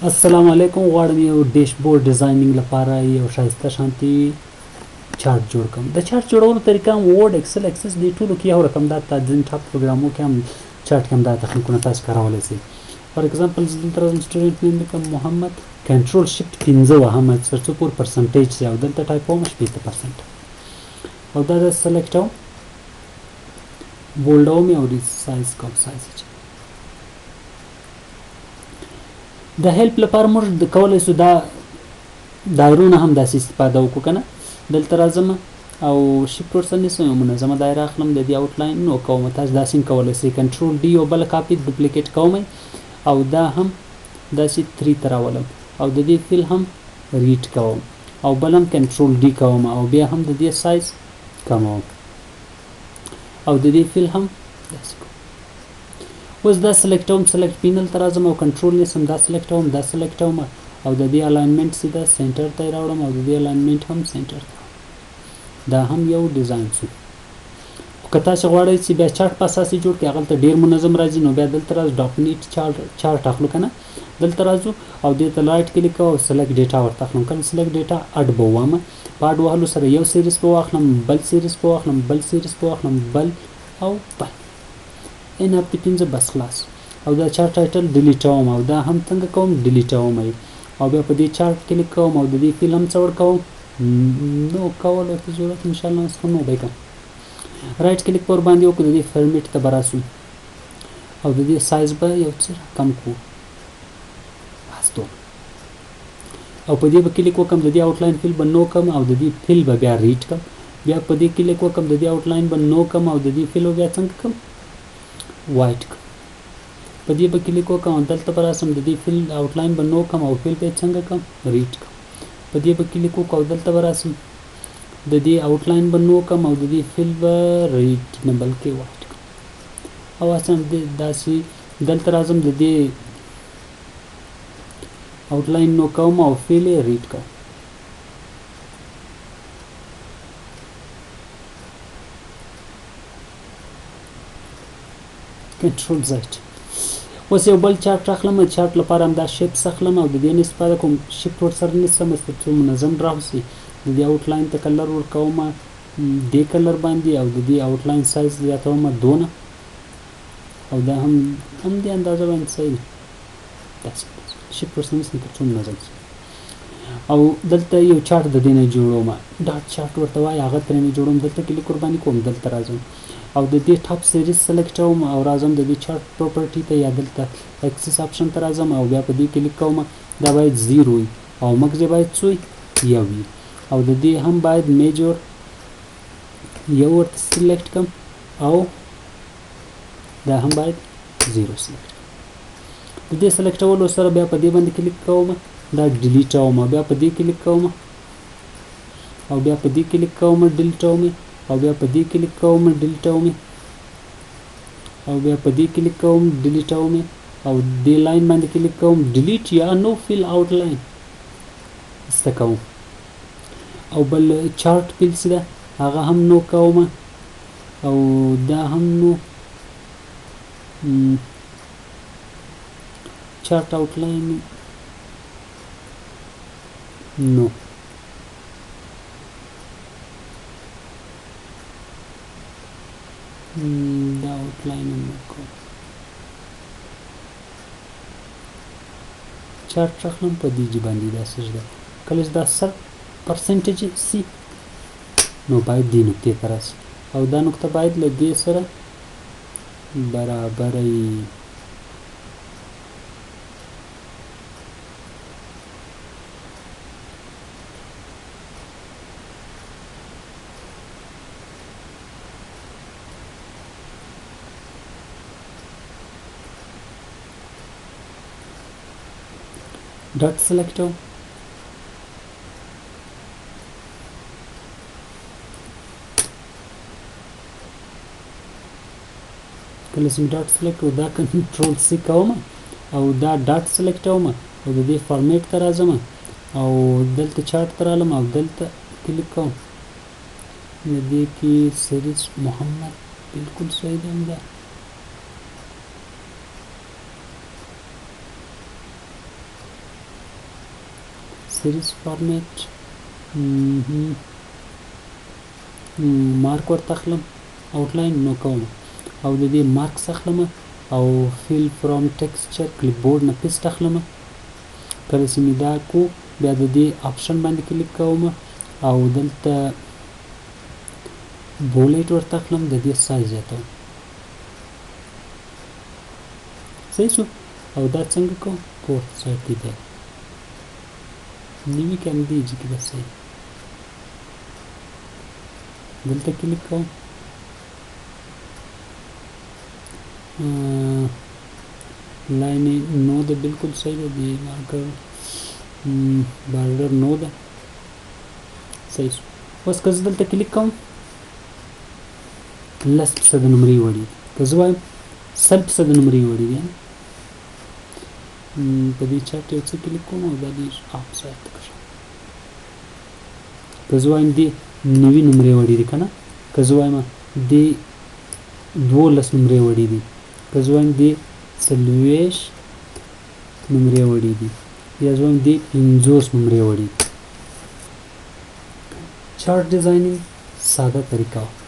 السلام علیکم، غواړم یو dashboard designing لپاره یو ښایسته شانتي چارت جوړ کړم. د چارت جوړولو طریقه هم Word، Excel، Access دې ټولو کې یو رقم ده. ځینې ټاپ پروګرامو کې هم چارت کې هم دا تخنیکونه تاسو کارولی شئ. for example، زه دلته راځم، student name لیکم محمد، control shift 5 وهم تر څو پورې percentage شي او دلته ټایپ کوم 60%، او دا د select کوم، بولډوم او resize کوم. سایز د help لپاره موږ د کولی سو دا دایرونه هم داسې استفاده وکړو که نه. دلته راځم او شیفت ورسره نیسم، یو منظمه دایره اخلم، د دې outline no کوم. تاسو داسې هم کولی سئ. control D، یو بله کاپي duplicate کوم او دا هم داسې 3 ته راولم او د دې fill هم red کوم او بل هم control D کوم او بیا هم د دې سایز کموم او د دې fill هم داسې کوم. اوس دا select کوم، select panel ته راځم او کنټرول نیسم، دا select کوم، دا select کوم او د دې alignment سیده center ته راوړم او د دې alignment هم center ته. دا هم یو design سو. خو که تاسو غواړئ چې بیا چارت په اساس جوړ کړئ، هغلته ډیر منظم راځي، نو بیا دلته راځو، dot net chart اخلو که نه. دلته راځو او دې ته right click کوو او select data ورته اخلم. کله select data add به ووایم، په add وهلو سره یو series به واخلم، بل series به واخلم، بل series به واخلم، بل او بل، ان اپ 5، بس خلاص. او دا chart title delete کوم او دا هم څنګه کوم؟ delete کوم او بیا په دې chart click کوم او د دې fill هم څه ورکوم؟ no کولو ته ضرورت ان شاء الله نسخه no به کوم. right click پر باندې وکړو، د دې format ته به راسو او د دې سایز به یو څه کم کړو، بس دوه. او په دې به کلیک وکم، د دې outline fill به no کم او د دې fill به بیا red کم. بیا په دې کلیک وکم، د دې outline به no کم او د دې fill به بیا څنګه کم؟ white کم. په دې به کلیک وکم او دلته به راسم، د دې fill outline به no کم او fill به څنګه کم؟ red کم. په دې به کلیک وکم او دلته به راسم، د دې outline به no کم او د دې fill به red نه بلکې white کم. او اصلا داسې دلته راځم، د دې outline no کوم او fill یې red کوم. control Z. اوس یو بل چارت اخلم. چارت لپاره هم دا shapes اخلم او د دې نه استفاده کوم. شیفت ورسره نیسم تر څو منظم draw سي. د دې outline ته color ورکوم دې color باندې او د دې outline size زیاتوم دونه او دا هم همدې اندازه باندې صحیح دی. داسې شیفت ورسره نیسم تر څو منظم سي. او دلته یو چارت د دې نه جوړوم، dot chart ورته وایي، هغه ترې نه جوړوم. دلته کلیک ورباندې کوم، دلته راځم او د دې top series select کوم او راځم د دې chart property ته یا دلته axis option ته راځم او بیا په دې کلیک کوم. دا باید 0 وي او مګز باید څو یو وي او د دې هم باید major یو ورته select کم او دا هم باید 0 select. د دې select کولو سره بیا په دې باندې کلیک کوم، دا delete کوم، بیا په دې کلیک کوم او بیا په دې کلیک کوم، delete کوم او بیا په دې کلیک کوم، delete کوم او بیا په دې کلیک کوم، delete کوم او دې line باندې کلیک کوم، delete یا no fill outline ایسته کوم. او بل chart fill چې ده هغه هم no کوم او دا هم no، chart outline no، دا outline هم no کوم. چارت راخلم، په دې جی باندې داسې ده. کله چې دا سر percentage سي نو باید دې نقطې ته راسي او دا نقطه باید له دې سره برابره وي. dot select کوم، کله چې dot select کو، دا control C کوم او دا dot select کوم او د دې فارمیټ ته راځم او دلته چارت ته رالم او دلته کلیک کوم. د دې کې series محمد بالکل صحیح دی دا. Series format، mark ورته اخلم، outline نو کوم او د دې مارکس اخلم او fill from texture clipboard نه paste اخلم. کله چې مې دا کو، بیا د دې option باندې کلیک کوم او دلته bullet ورته اخلم، د دې سایز زیاتوم. صحیح شو. او دا څنګه کوم؟ پورته سایډ دی، بیا 90 کې همدې ځای کې بس صحیح. دلته کلیک کوم، line نو ده، بالکل صحیح ده. د marker border نو ده، صحیح شو. اوس که زه دلته کلیک کوم، 10% نمرې وړي دي. که زه وایم 100% نمرې وړي دي، په دې chart یو څه کلیک کوم او دا لږ up side ته کښم. که زه وایم دې 90 نمرې وړي دي که نه، که زه وایم دې 12 نمرې وړي دي، که زه وایم دې 40 نمرې وړي دي، یا زه وایم دې 50 نمرې وړي دي. Chart designing ساده طریقه وه.